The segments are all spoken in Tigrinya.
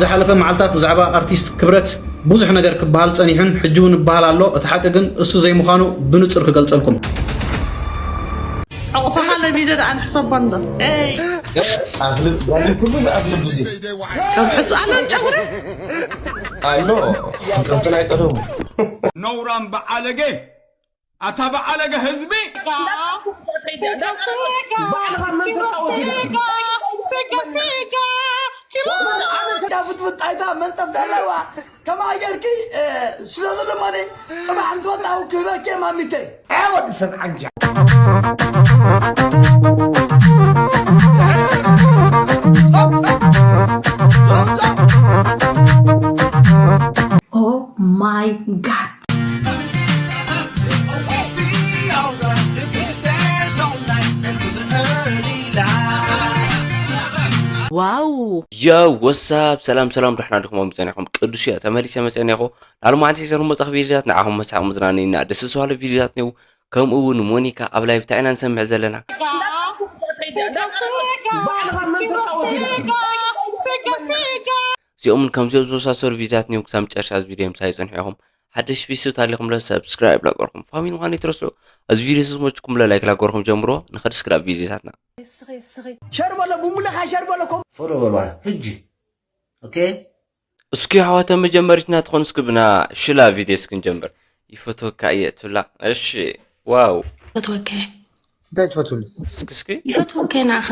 ዝሓለፈ መዓልታት ብዛዕባ ኣርቲስት ክብረት ብዙሕ ነገር ክበሃል ጸኒሑን ሕጂ እውን ይበሃል ኣሎ። እቲ ሓቂ ግን እሱ ዘይምዃኑ ብንጹር ክገልጸልኩም። ዕቑፋኻ ለሚደ ደኣ ንሕሰቦ እንዶ። ኤይ! ኣፍልብ ጓል ኩሉ ኣፍልብ እዚ ካብ ሕሱ ኣለን ጨጉሪ። ኣሎ ከምቶም ናይ ቀደሙ ነውራም በዓለገ ኣታ በዓለገ ህዝቢ ባዕልኻ መን ተፃወት ኢልካ? ኣነ ፍትፍት ኣይታ መንጠፍ ዘለዋ ከማይ ጌርኪ ስለ ዘለማኒ ፅባሕ ምስ መጣሁ ክህበኪ ማሚተይ። ዐ ወዲ ሰብ ዓንጃ። Oh my god. ዋው። ዮ ወሳብ ሰላም ሰላም ዳሕና ድኹም ጸኒኹም ቅዱስ እያ ተመሊሰ መጸኒኹ ላልማዓንቲ ሒዘሩ መጻኽ ቪዲዮታት ንዓኹም መሳቕ መዝናነይና ደስ ዝባለ ቪዲዮታት ነው። ከምኡ እውን ሞኒካ ኣብ ላይቭ እንታይ ኢና ንሰምዕ ዘለና? ባዕልኻ መን ተፃወት ኢልካ? እዚኦምን ከምዚኦም ዝመሳሰሉ ቪዲዮታት ኒው ክሳብ መጨረሻ እዚ ቪዲዮ ምሳይ ይጸንሑ ኢኹም። ሓደሽ ቢስብ ታሊኹም ለ ሰብስክራይብ ላገርኩም ፋሚሊ ምዃን ይትረስዑ። እዚ ቪዲዮ ዝመችኩም ለ ላይክ ላገርኩም ጀምሮ። ንኸዲ ስክራብ ቪዲዮታትና ሸር በሎ ብሙለኻ ሸር በሎ ኮም ፎሎ በሏ ሕጂ። ኦኬ እስኪ ኣሕዋተ መጀመሪትና ትኾን እስኪ ብና ሽላ ቪድዮ እስኪ ንጀምር። ይፈትወካ እየ ትብላ። እሺ ዋው። ፈትወካ እየ። እንታይ ትፈትውኒ? እስኪ እስኪ ይፈትወካ እየ ንዓኻ።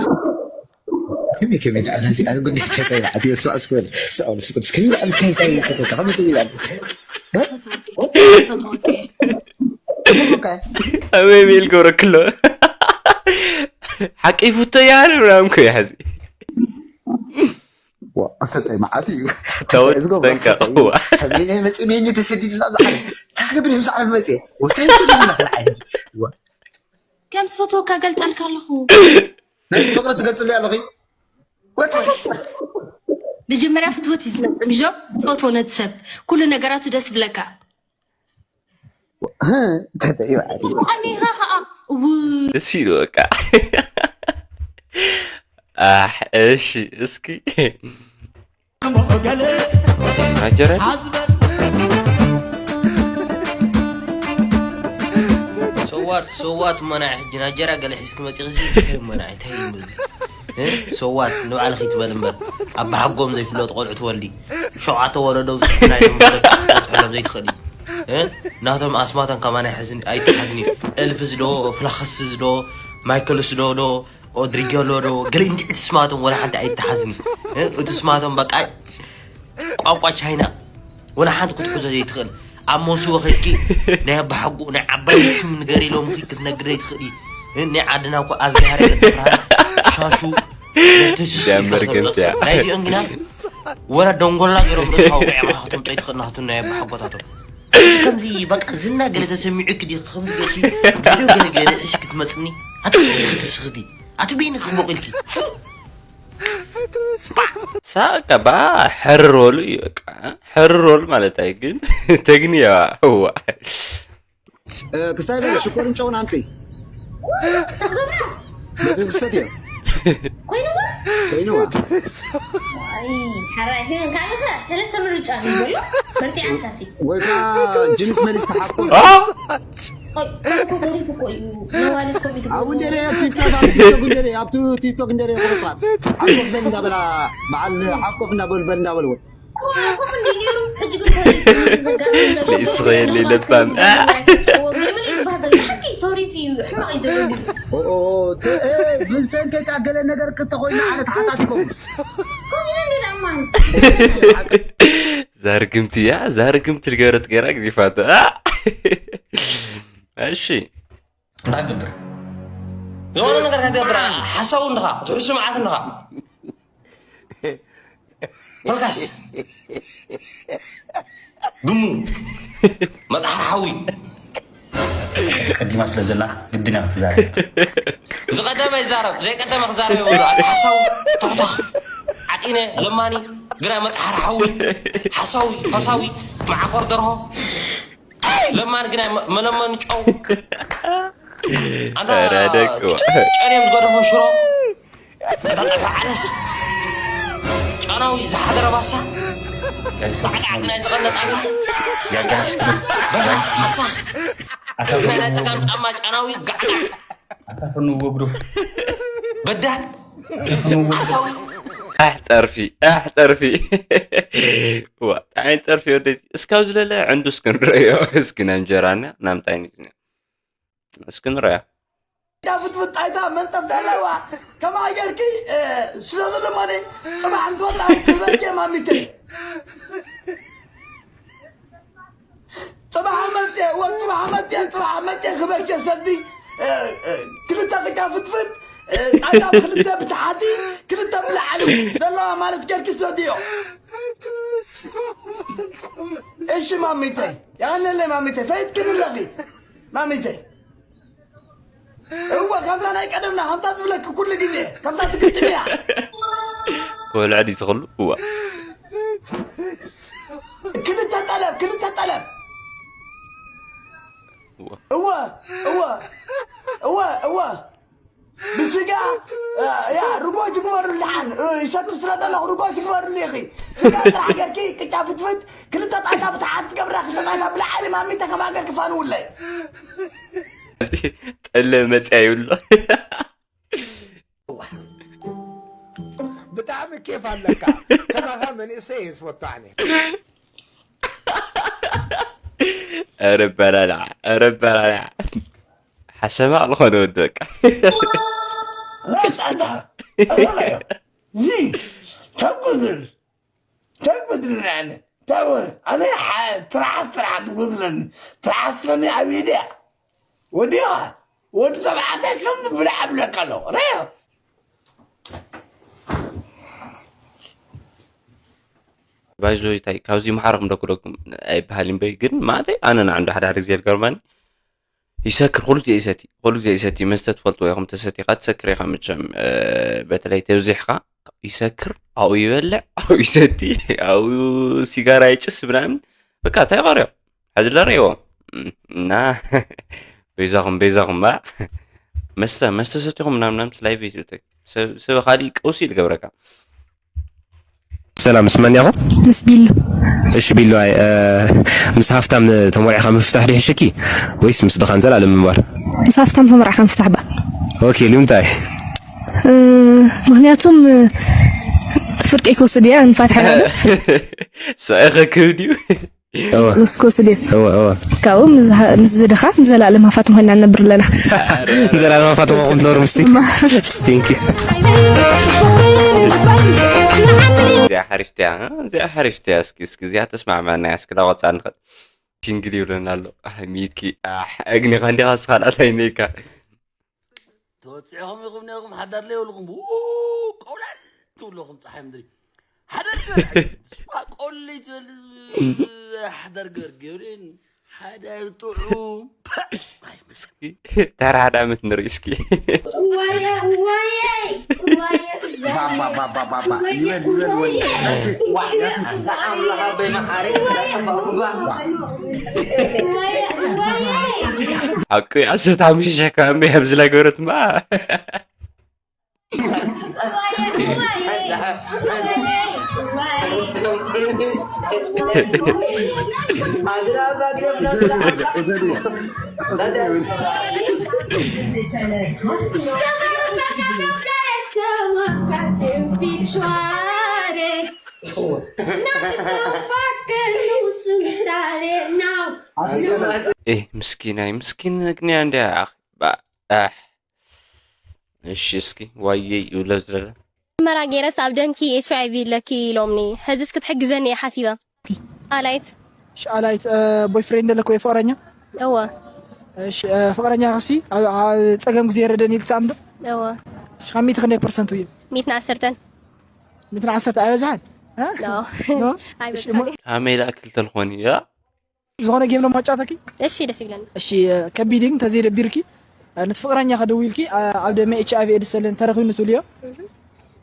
ከመይ ከመይ ደኣ ነዚ ኣብ ጉዳይ እንታይ እንታይ ደኣ ትብል? ስማዕ እስኪ በል። ስማዕ እስኪ በል። ከመይ ደኣ እንታይ እንታይ ይፈትወካ? ከመይ ከመይ ደኣ? ፈትወካ እየ። ፈትወካ እየ። ኣበይ ሜል ገብረክሎ ሓቂ ይፍቶ ያለ ምናምን ኮ ይሓዚ ዋ፣ ኣፍተጠይ መዓት እዩ። ተው፣ እዚ ጎባ ጠንቀቕ፣ ኣፍተጠይ እዩ። ዋ። ተመይነ መጽእ መይኒ ተሰዲድላ ብሓደ። እንታይ ክገብር እዩ ብዛዕባ መጽእ? ወታይ ሰዲድላ ክልዓይ። ዋ። ከም ትፈትወካ ገልጸልካ ኣለኹ። ናይ ፍቕሪ ትገልጽሉ ኣለኺ? ወታይ? መጀመርያ ፍትወት እዩ ዝመጽእ ምጆ። ትፈትዎ ነቲ ሰብ ኩሉ ነገራቱ ደስ ብለካ። ህ፣ ተተይ በዓል። ኣኔኻ ኸኣ እው ደስ ኢሉ በቃ። ኣሕ፣ እሺ እስኪ ናጀረ ሰዋት ሰዋት መናይ ሕጂ ናጀራ ገለ ሒዝኪ መፂኺ ሲ እንታይ መናይ እንታይ እዩ እዚ እ? ሰዋት ንባዕልኺ ትበል እምበር ኣባሓጎም ዘይፍለጡ ቆልዑ ትወልዲ ሸውዓተ ወለዶ ብፅሑፍ ናይ ደም ወለድ ክትበፅሐሎም ዘይትኽእሊ እ? ናቶም ኣስማቶም ከማን ኣይትሓዝኒ እልፍስ ዶ ፍላክስስ ዶ ማይክልስ ዶ ዶ ኦድሪጌሎ ዶ ገለ እንድዒ እቲ ስማቶም ወላ ሓንቲ ኣይተሓዝኒ እ? እቲ ስማቶም በቃ ቋንቋ ቻይና ወላ ሓንቲ ክትሕዞ ዘይትኽእል ኣብ መውስቦ ከድኪ ናይ ኣባሓጎ ናይ ዓባይ ሽም ንገር ኢሎምኺ ክትነግር ዘይትኽእሊ እ? ናይ ዓድና እኮ ኣዝጋሃር ገጸ ብርሃን ሻሹ ነቲ ስስ ኢልካ ጀምር ግን ተምጽኦ ያ። ናይዚኦም ግና ወላ ደንጎላ ገይሮም ርእስኻ ውቂዕኻ ከተምጾ ይትኽእል ናቱ ናይ ኣባሓጎታቶም እዚ ከምዚ በቃ ዝና ገለ ተሰሚዑ ክዲ ከምዚ ገቲ ገለ ገለ ገለ ሒሽ ክትመጽኒ ኣትብይ ክትስኽቲ ኣትብይኒ ክቦቕ ኢልኪ ሳቀ ባ ሕርሮሉ እዩ በቃ ሕርሮሉ ማለት ኣይ ግን ተግንያ እዋ ክስታይ በለ ሽኮርን ጨውን ኣምፅእ። በቲ ክሰት እዮም ኮይንዋ ኮይንዋ ኣይ ሓራይ ግን ካልእኸ ሰለስተ ምርጫ እዩ ዘሎ መርቲዓንካሲ ወይ ከዓ ጅንስ መሊስካ ሓፍኮ ቆይ ተረፎ ተሪፉ እኮ እዩ ነዋሊ ኮሚት ኣብ እንዴረ ኣብ ቲክቶክ ኣብ ቲክቶክ እንዴረ ኣብቱ ቲክቶክ እንዴረ ቁርጥራጥ ሓፍኮፍ በል እንዳበላ በዓል ሓፍኮፍ እንዳበሉ በል እንዳበልዎ ንእስኸ የለይ ለባም። ተሪፍ እዩ ሕማቕ እዩ ዘሎ ኦ፣ ኦ፣ ኦ፣ ተ- እ፣ ብልሰን ከይካገለ ነገር ክተኾይኑ ኣነ ተሓታቲኮም ዛርግምቲ እያ ዛርግምቲ ዝገበረት ገይራ ግዜፋቶ እሺ እንታይ ትገብር ዝኾነ ነገር ከትገብር ሓሳዊ እንድኻ ትሕሱ መዓት እንድኻ ፈልካስ ድሙ መፅሓር ሓዊ ቀዲማ ስለ ዘላ ግድን እያ ክትዛረብ ዝቀደመ ይዛረብ ዘይቀደመ ክዛረብ ይብሉ ኣቲ ሓሳዊ ቶኽቶኽ ዓጢነ ለማኒ ግና መፅሓር ሓዊ ሓሳዊ ፈሳዊ መዓኮር ደርሆ ለማን ግና መለመኒ ጨው ኣንታ ኧረ ደቅዋ። ጨንዮም ዝገደፎ ሽሮ ኣንታ ፀብሒ ዓደስ ጨው ጨናዊ ዝሓደረ ባሳ ጋዕጋዕ ናይ ዝቐነጣላ በሻስ ሓሳኽ ናይ ናይ ጸጋም ጫማ ጨናዊ ጋዕጋዕ ኣታ ፍንዎ ግዱፍ በዳል ሓሳዊ ኣሕ ጸርፊ ኣሕ ጸርፊ ዋ ጣዕሚ ጸርፊ ወደዚ እስካብ ዝለለ ዕንዱ እስኪ ንረዮ እስኪ ናይ እንጀራና ናምጣይኒ እስኪ ንረያ እታ ፍትፍት ጣይታ መንጠፍ ዘለዋ ከማይ ጌርኪ ስለ ዝልመኒ ጽባሕ ምስ ወጣ ክበልኪ ማሚተይ ጽባሕ መጤ ወ ጽባሕ መጤ ጽባሕ መጤ ክበልኪ ሰዲ ክልተ ቅጫ ፍትፍት ጣይታ ብክልተ ብታሕቲ ክልተ ብላዕሊ ዘለዋ ማለት ጌርኪ ሰዲዮ እሺ ማሚተይ ያነለ ማሚተይ ፈይትክን ኣለኺ ማሚተይ እወ ከምታ ናይ ቀደምና ከምታ ትብለኪ ኩሉ ግዜ ከምታ ትግጥም እያ ክበልዕ ድዩ ዝኽሉ እዋ ክልተ ጠለብ ክልተ ጠለብ እወ እወ እወ እወ ብስጋ ያ ርጎ ትግበሩ ልሓን ይሰቱ ስለ ዘለኹ ርጎ ትግበሩ ኢኺ ስጋ ጥራሕ ገርኪ ቅጫ ፍትፍት ክልተ ጣይታ ብታሓት ትገብራ ክልተ ጣይታ ብላዕሊ ማሚተ ከማ ገርኪ ፋንውለይ ጠለ መፅያ ይብሎ ብጣዕሚ ኬፍ ኣለካ ከማኻ መንእሰይ እየ ዝፈቱ ኣነ ኧረ በላልዓ ኧረ በላልዓ ሓሰማ ዝኾነ ወዲ በቃ ዚ ተጉዝል ተጉዝል ኣነ ኣነ ትርሓስ ትርሓስ ትጉዝለኒ ትርሓስ ከኒ ኣብ ኢድያ ወዲኻ ወዲ ተባዕታይ ከም ብልዓ ብለካ ኣለኹ ረዮ ባይዞ ይታይ ካብዚ መሓረኹም ደኩደኩም ኣይበሃል እምበይ ግን ማለተይ ኣነ ንዓንዱ ሓደ ሓደ ግዜ ዝገርመኒ ይሰክር ኩሉ ግዜ ይሰቲ ኩሉ ግዜ ይሰቲ መስተ ትፈልጥዎ ኢኹም ተሰቲኻ ትሰክር ኢኻ መቸም በተለይ ተብዚሕኻ ይሰክር ኣብኡ ይበልዕ ኣብኡ ይሰቲ ኣብኡ ሲጋራ ይጭስ ምናምን በቃ እንታይ ቀርዮ ሕዚ ለርእዎ እና በይዛኹም በይዛኹም ባ መስተ መስተ ሰቲኹም ምናምን ምናምን ስላይ ቪድዮ ሰብ ካሊእ ቀውሲ ይልገብረካ ሰላም ምስ መን ያኹ? ምስ ቢሉ። እሺ ቢሉ ኣይ ምስ ሃፍታም ተሞሪዕካ ምፍታሕ ዶ ይሕሸኪ ወይስ ምስ ድኻን ዘላለም ምንባር? ምስ ሃፍታም ተሞሪዕካ ምፍታሕ ባ። ኦኬ ልምንታይ? ምክንያቱም ፍርቂ ክወስድ እያ ንፋትሐ ሰብኣይ ከክብ ድዩ? ክወስድ እየ ካብኡ ምስ ዝድኻ ንዘላለም ሃፋትም ኮይና ንነብር ኣለና። ንዘላለም ሃፋትም ኹም ትነብሩ ምስቲ። Thank you። እዚኣ ሓሪፍትያ እዚኣ ሓሪፍትያ እስኪ እስኪ እዚኣ ተስማዕማና እስኪ ዳቆፃ ንኸድ ሲንግል ይብለና ኣሎ ሚኪ ኣግኒኻ እንዲኻ ስኻልኣታይ ነይካ ተወፂዕኹም ኢኹም ነኹም ሓዳር ለየብልኹም ቆውላል ትብለኹም ፀሓይ ምድሪ ሓዳር ቆሊ ትበል ሓዳር ገርገርን ሓዳር ጥዑም ተራ ሓደ ዓመት ንርኢ እስኪ ሓቂ ኣሰት ሓሙሽተ ሸካ እምበይ ኣብዚ ላገበረትማ ምስኪናይ ምስኪን ግንያ እንዲያ እሺ እስኪ ዋየይ ይብሎ ዝደለ መጀመርያ ገይረስ ኣብ ደምኪ ኤች ኣይ ቪ ኣለኪ ኢሎምኒ። ሕዚስ ክትሕግዘኒ እየ ሓሲበ። ኣላይት። እሺ ኣላይት ቦይፍሬንድ ኣለኪ ወይ ፍቕረኛ? እወ። እሺ ፍቕረኛ ክሲ ኣብ ጸገም ግዜ ይረደኒ ኢልኪ ትኣምኒ ዶ? እወ። እሺ ካብ ሚእቲ ክንደይ ፐርሰንት እዩ? ሚእትን ዓሰርተን። ሚእትን ዓሰርተ ኣይበዝሓን? ኣይበዝሓን። ካሜላ ክልተ ልኾን እያ። ዝኾነ ጌም ዶ ማጫወተኪ? እሺ ደስ ይብለኒ። እሺ ከቢድ ግን ተዘይደቢርኪ ነቲ ፍቕረኛ ከደዊልኪ ኣብ ደመ ኤች ኣይቪ ኤድስ ሰለን ተረኺብኒ ትብልዮ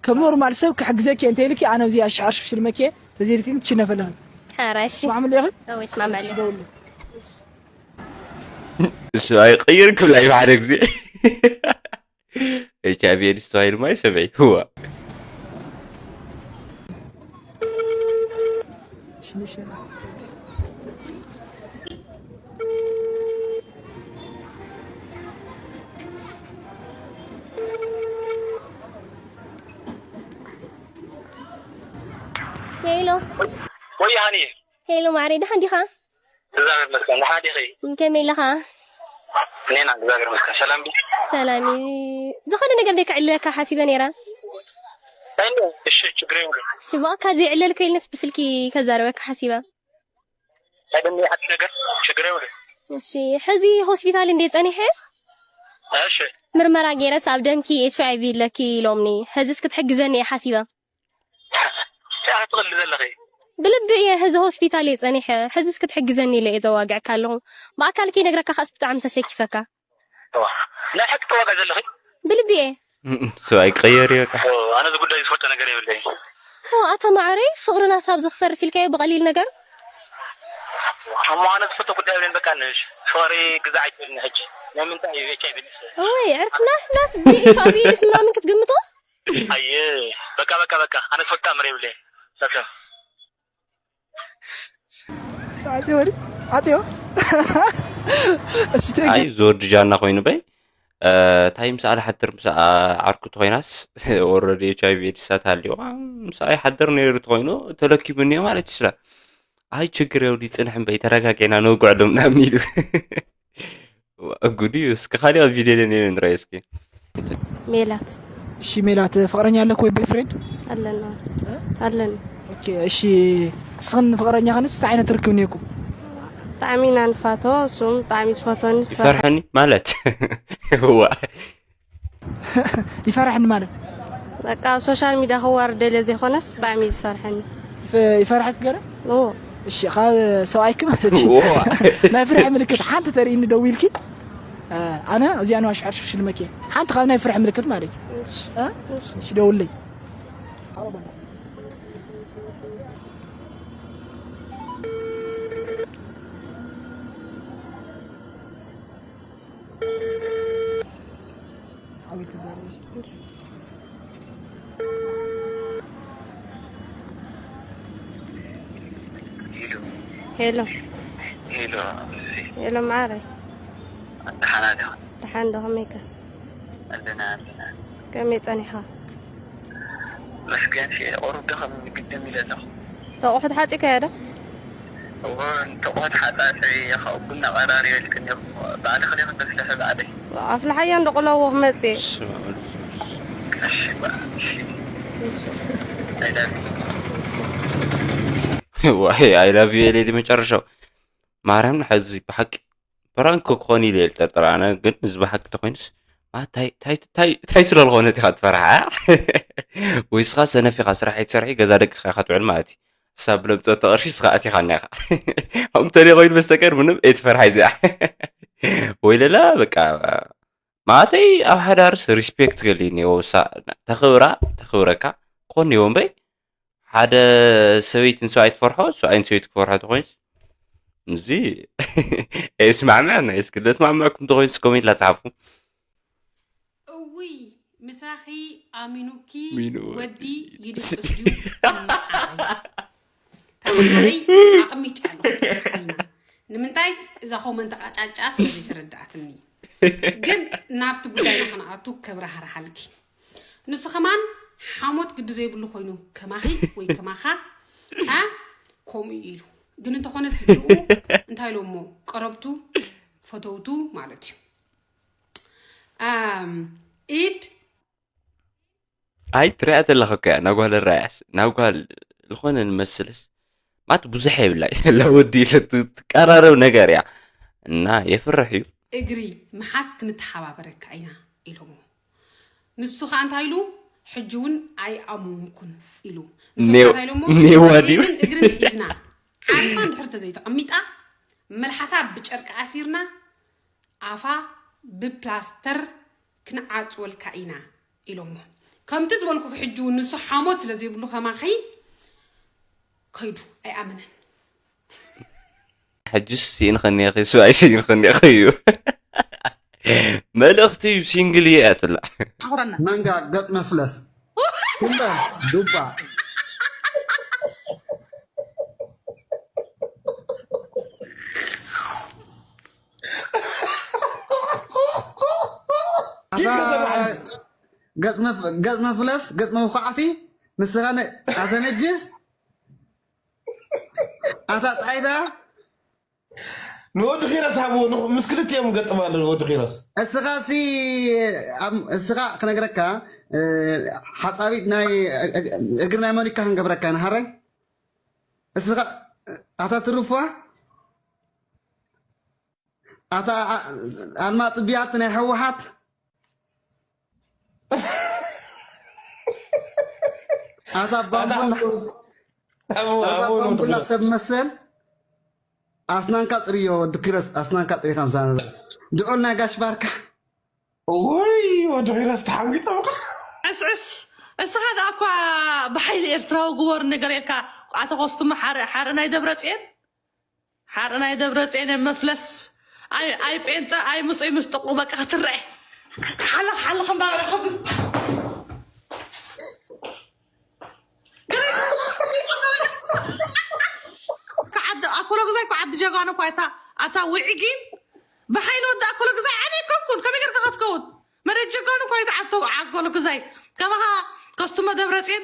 ከም ኖርማል ሰብ ክሕግዘኪ እንተ ኢልኪ ኣነ ኣብዚ ኣሽዓርሽ ክሽልመኪ ተዘይልኪ ግን ትሽነፈለኺ። ኧረ እሺ። ስማዕምሉ ኢኺ? እወ ይስማማለሁ። እሱ ኣይቀይር ክብላ እዩ ሓደ ግዜ። ኤች ኣይ ቪ ኤድስ ተባሂሉ ማይ ሰብዒ ህዋ ሄሎ። ወይ ሃኒ። ሄሎ ማዕረይ፣ ደሓን ዲኻ? እግዚኣብሔር ይመስገን። ደሓን ዲኺ? ከመይ ኣለኻ? እኔና እግዚኣብሔር ይመስገን። ሰላም ዲ? ሰላም እዩ። ዝኾነ ነገር ደይ ክዕልለካ ሓሲበ ነይረ። እሺ፣ ችግር የለም። ሽባካ ዘይዕለል ከይልንስ ብስልኪ ከዛረበካ ሓሲበ። ቀደም ይሓት ነገር ችግር የለም። እሺ፣ ሕዚ ሆስፒታል እንዴ ጸኒሐ? እሺ። ምርመራ ገይረስ ኣብ ደምኪ ኤች ኣይ ቪ ኣለኪ ኢሎምኒ። ሕዚስ ክትሕግዘኒ እየ ሓሲበ። እንታይ ትቕልዲ ዘለኺ? ብልቢ እየ ሕዚ ሆስፒታል እየ ጸኒሐ። ሕዚስ ክትሕግዘኒ ኢለ እየ ዘዋግዕካ ኣለኹ። ብኣካል ከይነግረካ ከኣስ ብጣዕሚ ተሰኪፈካ። ዋ፣ ናይ ሓቂ ተዋጋ ዘለኺ? ብልቢ እየ። ሰብኣይ ክቐየር እዩ በቃ። ኦ፣ ኣነ እዚ ጉዳይ ዝፈልጦ ነገር የብለይ። ኦ፣ ኣታ ማዕረይ፣ ፍቕርና ሳብ ዝኽፈርስ ኢልካዮ ብቐሊል ነገር? እሞ ኣነ ዝፈልጦ ጉዳይ የብለይን። በቃ ንሽ ፍቕሪ ግዛዕ ኣይትበልኒ ሕጂ። ናይ ምንታይ እዩ ኤች ኣይ ቪ ኤድስ? ወይ ዕርክናስ ናት ብኤች ኣይ ቪ ኤድስ ምናምን ክትግምቶ? ኣየ፣ በቃ በቃ በቃ፣ ኣነ ዝፈልጦ ኣምር የብለይን። ሰብሰብ። ኣጽዮ ወዲ ኣጽዮ። እሺ፣ thank you። ኣይ ዝወዲ ጃና ኮይኑ በይ። እንታይ ምሳኣ ሓድር ምሳኣ ዓርኩ ተኮይናስ ወረዲ ኤች ኣይ ቪ ኤድስ ተሃልዋ። ምሳኣ ሓድር ነይሩ ተኮይኑ ተለኪቡ እኒኦ ማለት እዩ። ስለ ኣይ ችግር የብሉ ይጽንሕ እምበይ ተረጋጊዕና ነውግዕዶ ምናምን ኢሉ። ጉድ እዩ። እስኪ ካሊእ ቪድዮ ደን ንርኢ እስኪ። ሜላት እሺ ሜላት፣ ፍቕረኛ ኣለክ ወይ ቦይፍሬንድ? ኣለና ኣለኒ። ኦኬ፣ እሺ። እስኽን ፍቕረኛ ክንስ እንታይ ዓይነት ርክብ ነይርኩም? ብጣዕሚ ኢና ንፋቶ፣ እሱም ብጣዕሚ ዝፈትወኒ ዝፈርሐ- ይፈርሐኒ ማለት ዋ ይፈራሕኒ ማለት በቃ ኣብ ሶሻል ሚድያ ክዋርድ ደልየ ዘይኮነስ ብጣዕሚ እዩ ዝፈርሐኒ። ይፈ- ይፈራሕክ ገለ? ኦ እሺ፣ ካብ ሰብኣይክ ማለት እዩ። ዋ ናይ ፍርሒ ምልክት ሓንቲ ተርእይኒ ደው ኢልኪ፣ ኣነ ኣብዚኣ ንዋሽ ሓርሽ ክሽልመኪ እየ። ሓንቲ ካብ ናይ ፍርሒ ምልክት ማለት እዩ። እሺ፣ እ? እሺ። እሺ፣ ደውለይ። ኣቤት ተዛረቢ። ሄሎ ሄሎ ሄሎ፣ ሄሎ፣ ማዓረይ ደሓና ዲኻ? ደሓን ዶ? ከመይከ? ኣለና ኣለና። ከመይ ጸኒሕኻ? መስገን ሽ ቁሩብ ዶ ከም ግድም ኢለ ኣለኹ። ተቑሑ ተሓጺካዮ ዶ? እወ፣ ተቑሑ ተሓጻጺ እየ፣ ካብኡ ቡና ቀራርየ ኢልክኒ እኮ። ባዕልኺ ዲኺ ተፍልሒ ባዕለይ? ኣፍልሓያ እንዶ ቆሎ ክመጽእ እየ። እሺ፣ በ-፣ እሺ። ዋይ ኣይ ላቭ ዩ ኤልኤዲ መጨረሻው ማርያም ንሐዚ ብሓቂ ፕራንክ ክኾን ኢለ እየ ዝጠርጥር ኣነ ግን እዚ ብሓቂ ተኮይኑስ ታይ ስለዝኾነ ቲኻ ትፈርሓ ወይ ስኻ ሰነፍ ኢኻ ስራሕ ኣይትሰርሒ ገዛ ደቂስካ ኢኻ ትውዕል ማለት እዩ እሳ ብለምፀ ተቐርሺ ስኻ ኣቲኻና ኢኻ ከምተለ ኮይኑ በስተቀር ምንም ኣይትፈርሓ እዚኣ ወይ ለላ በቃ ማለተይ ኣብ ሓዳርስ ሪስፔክት ገሊ እኒኦ እሳ ተኽብራ ተኽብረካ ክኾን እኒኦ እምበይ ሓደ ሰበይትን ሰብኣይ ትፈርሖ ሰብኣይን ሰበይቲ ክፈርሖ ተኮይንስ እዚ ኣይስማዕምዐን እስኪ ለስማዕምዐኩም ተኮይንስ ኮሜንት ላፅሓፉ እውይ ምሳኺ ኣሚኑኪ ሚኑ ወዲ ይድቅስ ድዩ መዓረይ ተማሃረይ ኣቕሚጫ ኣለኹ ትሰርሓልና ንምንታይስ እዛ ኮመንት ቃጫጫ ስለ ዘይተረዳእትኒ ግን ናብቲ ጉዳይና ከነኣቱ ከብራህርሃልኪ ንሱ ከማን ሓሞት ግዲ ዘይብሉ ኮይኑ ከማኺ ወይ ከማኻ ኣ ከምኡ ኢሉ ግን እንተኾነ ስድርኡ እንታይ ኢሎሞ ቀረብቱ ፈተውቱ ማለት እዩ ኣም፣ ኢድ ኣይ ትሪኣ ዘለኻ እኮ እያ ናጓል ራያስ ናጓል ዝኾነ ንመስልስ ማት ብዙሕ የብላ ለወዲ ትቀራረብ ነገር እያ እና የፍርሕ እዩ እግሪ ምሓዝ ክንተሓባበረካ ኢና ኢሎሞ ንሱ ከዓ እንታይ ኢሉ ሕጂ እውን ኣይኣመንኩን ኢሉ ኔው- ኔዋ ድዩ? እግርን ሒዝና ዓርፋ እንድሕር ተዘይተቐሚጣ መልሓሳ ብጨርቂ ኣሲርና ኣፋ ብፕላስተር ክንዓፅወልካ ኢና ኢሎሞ ከምቲ ዝበልኩ ሕጂ እውን ንሱ ሓሞት ስለ ዘይብሉ ከማኺ ከይዱ ኣይኣመነን ሕጅስ ስኢንኸኒ ኢኺ ስብኣይ ስኢንኸኒ ኢኺ እዩ መልእኽቲ እዩ ሲንግል እየ እያ ትብላ መንጋ ገጥ መፍለስ ዱባ ዱባ ኣታ ገጽ መፍ- ገጽ መፍለስ፣ ገጽ መውቃዕቲ፣ ንስኻ ነ- ኣታ ነጅስ፣ ኣታ ጣይታ። ንወዲ ኺረስ ሃብዎ፣ ንኹ- ምስ ክልቲኦም ገጥም ኣሎ ንወዲ ኺረስ። እስኻ ሲ ኣብ- እስኻ ክነግረካ፣ እ፣ ሓጻቢት ናይ እግሪ ናይ ሞኒካ ክንገብረካ ንሃረ። እስኻ ኣታ ትሩፋ፣ ኣታ ኣ- ኣልማ ጽቢያት ናይ ህወሓት፣ ኣታ ባምቡላ፣ ኣታ ባምቡላ ሰብ መሰል፣ ኣስናንካ ጽርዮ ወዲ ኪረስ፣ ኣስናንካ ጽሪኻ ምሳና። ድዑል ናይ ጋሽ ባርካ። ወይ ወዲ ኺረስ ተሓንጊጦምካ። ዕስዕስ። እስኻ ደኣ እኳ ብሓይሊ ኤርትራዊ ግበሩ ነገር ኢልካ፣ ኣቶ ኮስቱማ ሓረ ሓረ ናይ ደብረጽዮን፣ ሓረ ናይ ደብረጽዮን እዮም መፍለስ። ኣይ ኣይ ጴንጠ ኣይ ምጹይ ምስ ጥቁ በቃ ክትረአ። ሓለኽ ሓለኽ እንዳበለ ኸዚ ዓዲ ኣኮሎ ግዛይ እኮ ዓዲ ጀጋኑ እኳ እታ ኣታ ውዒጊ ብሓይሊ ወዲ ኣኮሎ ግዛይ ዓበይ ኮንኩን ከመይ ገርካ ክትከውን መሬት ጀጋኑ እኳ እታ ዓዲ ኣኮሎ ግዛይ ከማኻ ከስቱመ ደብረጽዮን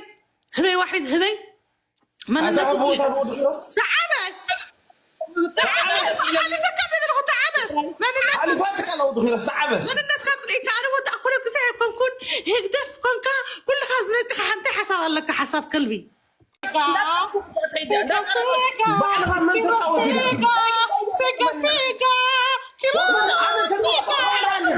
ህበይ ዋሒድ ህበይ ኣታ መንነቱ ኣቦ እታ ወዲ ኺረስ ተዓበስ ተዓበስ ሓሊፈካ ዘለኹ ተዓበስ መንነት ሓሊፋትካ ለወዲ ኺረስ ተዓበስ። መንነትካ ጽሊእካ ኣነ ወዲ ኣኮሎ ግዛይ ኣይኮንኩን ህግደፍ ኮንካ ኩልኻ ዝመጽኻ ሓንቲ ሓሳብ ኣለካ ሓሳብ ከልቢ ባዕልኻ መን ተጻወት ኢልካ? ኣነ ተጻወት ባዕልኻ እንዲኻ።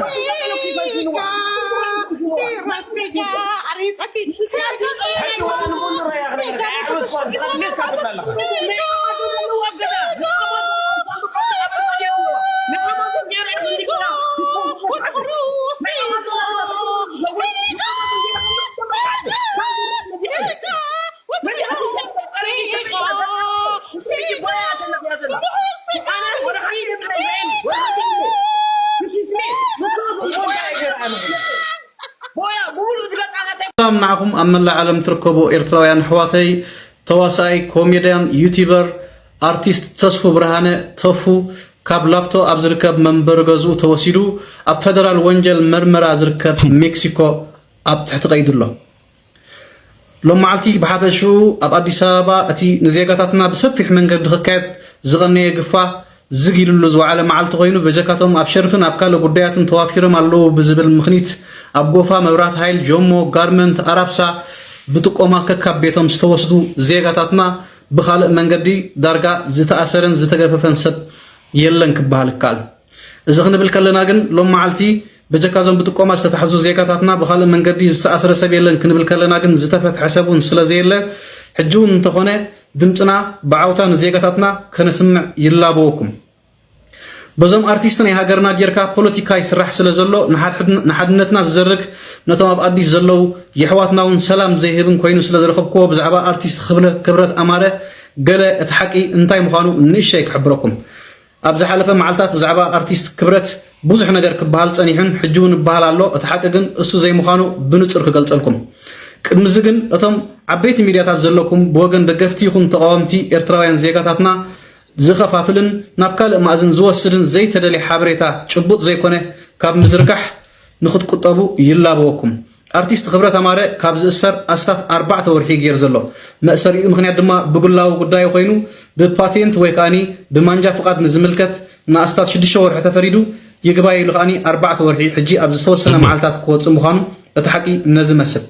ሰላም ንዓኹም ኣብ መላእ ዓለም ትርከቡ ኤርትራውያን ኣሕዋተይ፣ ተዋሳኣይ፣ ኮሜድያን፣ ዩቲበር፣ ኣርቲስት ተስፉ ብርሃነ፣ ተፉ፣ ካብ ላፍቶ ኣብ ዝርከብ መንበሪ ገዝኡ ተወሲዱ ኣብ ፈደራል ወንጀል መርመራ ዝርከብ ሜክሲኮ ኣብ ትሕቲ ቀይዲ ኣሎ። ሎም መዓልቲ ብሓፈሽኡ ኣብ ኣዲስ ኣበባ እቲ ንዜጋታትና ብሰፊሕ መንገዲ ክካየድ ዝቐነየ ግፋ ዝግ ኢሉሉ ዝወዓለ መዓልቲ ኮይኑ፣ በጀካቶም ኣብ ሸርፍን ኣብ ካልእ ጉዳያትን ተዋፊሮም ኣለዉ ብዝብል ምኽኒት ኣብ ጎፋ፣ መብራት ሃይል፣ ጆሞ፣ ጋርመንት፣ ኣራብሳ ብጥቆማ ከካብ ቤቶም ዝተወስዱ ዜጋታትና ብኻልእ መንገዲ ዳርጋ ዝተኣሰረን ዝተገፈፈን ሰብ የለን ክበሃል ይከኣል። እዚ ክንብል ከለና ግን ሎም መዓልቲ በጀካ እዞም ብጥቆማ ዝተታሕዙ ዜጋታትና ብኻልእ መንገዲ ዝተኣስረ ሰብ የለን ክንብል ከለና ግን ዝተፈትሐ ሰብ እውን ስለ ዘየለ ሕጂ እውን እንተኾነ ድምፅና ብዓውታ ንዜጋታትና ከነስምዕ ይላበወኩም። በዞም ኣርቲስት ናይ ሃገርና ጌርካ ፖለቲካ ይስራሕ ስለ ዘሎ ንሓድነትና ዝዘርግ ነቶም ኣብ ኣዲስ ዘለዉ የሕዋትና እውን ሰላም ዘይህብን ኮይኑ ስለ ዝረኸብክዎ ብዛዕባ ኣርቲስት ክብረት ኣማረ ገለ እቲ ሓቂ እንታይ ምዃኑ ንእሽተይ ክሕብረኩም። ኣብ ዝሓለፈ መዓልታት ብዛዕባ ኣርቲስት ክብረት ብዙሕ ነገር ክበሃል ጸኒሑን ሕጂ እውን ይበሃል ኣሎ። እቲ ሓቂ ግን እሱ ዘይምዃኑ ብንጹር ክገልጸልኩም። ቅድሚ እዚ ግን እቶም ዓበይቲ ሚድያታት ዘለኩም ብወገን ደገፍቲ ይኹን ተቓወምቲ ኤርትራውያን ዜጋታትና ዝኸፋፍልን ናብ ካልእ ማእዝን ዝወስድን ዘይተደልየ ሓበሬታ ጭቡጥ ዘይኮነ ካብ ምዝርጋሕ ንኽትቁጠቡ ይላበወኩም። ኣርቲስት ክብረት ኣማረ ካብ ዝእሰር ኣስታት ኣርባዕተ ወርሒ ገይሩ ዘሎ። መእሰሪኡ ምኽንያት ድማ ብግላዊ ጉዳዩ ኮይኑ ብፓቴንት ወይ ከኣኒ ብማንጃ ፍቓድ ንዝምልከት ንኣስታት ሽዱሽተ ወርሒ ተፈሪዱ ይግባይ ኢሉ ከኣኒ ኣርባዕተ ወርሒ ሕጂ ኣብ ዝተወሰነ መዓልታት ክወፅእ ምዃኑ እቲ ሓቂ ነዚ መስል።